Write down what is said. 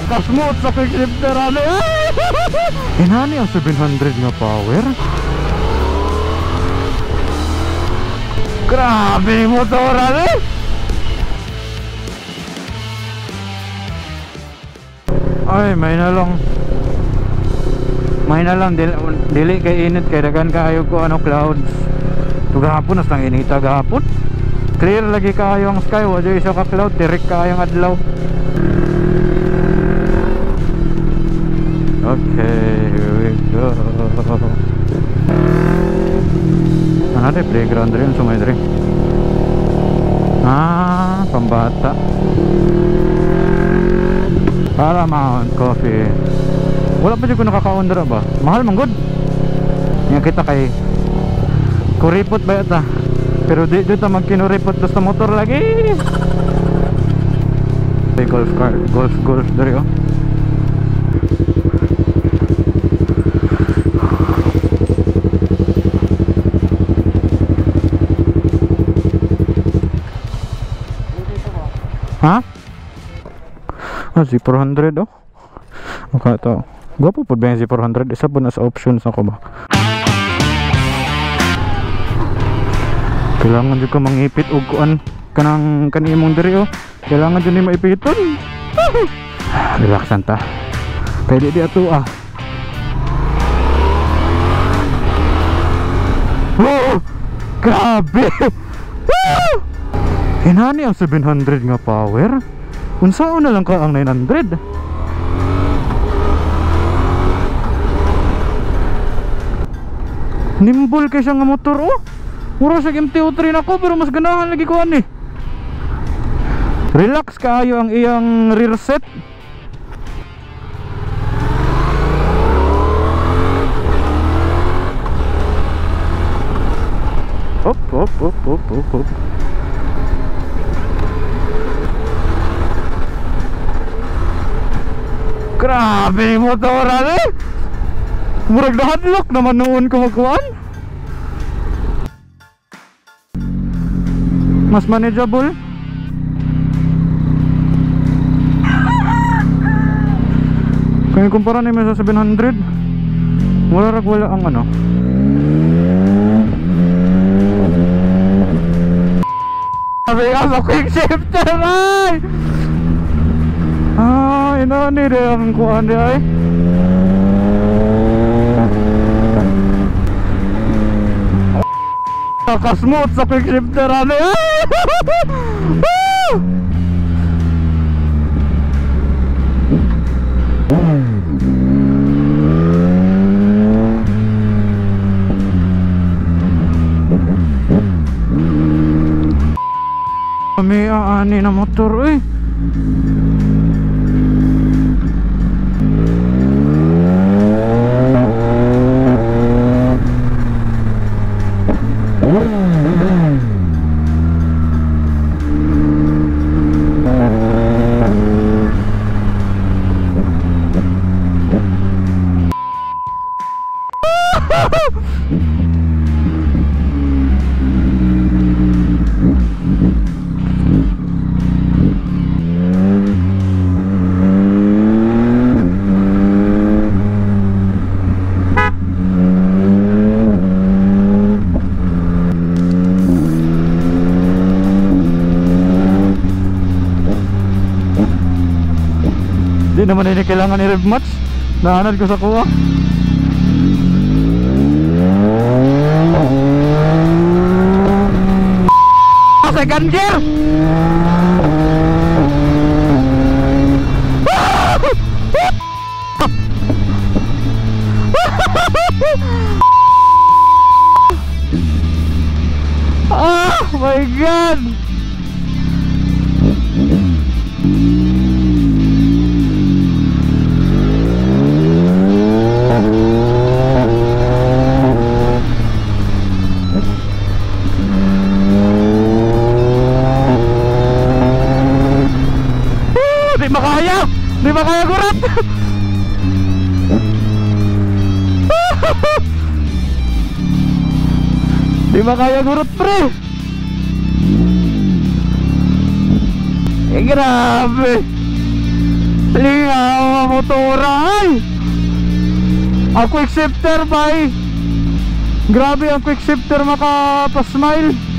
Kasmooth sa quick shifter ano. Inani ang 700 nga power. Grabe motor ano. Ay, may na lang. May na lang dili kay init kay dagan kaayo ko ano clouds. Tugahapon nas lang inita gahapon. Clear lagi kaayo ang sky, wa jud isa ka cloud, direct kaayo ang adlaw. Okay, here we go. Ano rin, playground rin, sumay rin. Ah, pambata. Paramount Coffee. Wala pa dyan ko nakaka-order ba? Mahal man good. Nga kita kay kuripot ba yata? Pero di dito magkinuripot sa motor lagi. May golf cart, golf diri oh. Ha? Ah, Z400 oh. Okay to. Gwapo po ba yung Z400? Isa po na sa options ako ba? Kailangan jud ko mangipit og kuan kanang kanimong diri oh. Kailangan jud ni maipiton. Relaxan ta. Kay di ato ah. Oh! Grabe. Inani ang 700 nga power. Unsaon na lang ka ang 900? Nimble kay siya nga motor oh. Mura siya MT-03 nako pero mas ganahan lagi ko ani. Relax kaayo ang iyang rear set. Hop hop hop hop hop hop. Grabe motor ano? Murag nahadlok naman noon ko magkuan. Mas manageable. Kaya kumpara nimo sa 700, wala rag wala ang ano. Sabi ka sa quick shifter ay! Ah, inani rin ang kuhan di ay. Nakasmooth sa quick shifter ano. May aani na motor eh. Di naman ini kailangan i-rev match. Naanad ko sa kuha. Second gear. Oh my God. Di makaya! Di makaya gurat! Di makaya gurot pre! Eh grabe! Lingaw mga motora ay. Ang quick shifter, bay. Grabe ang quick shifter, makapasmile.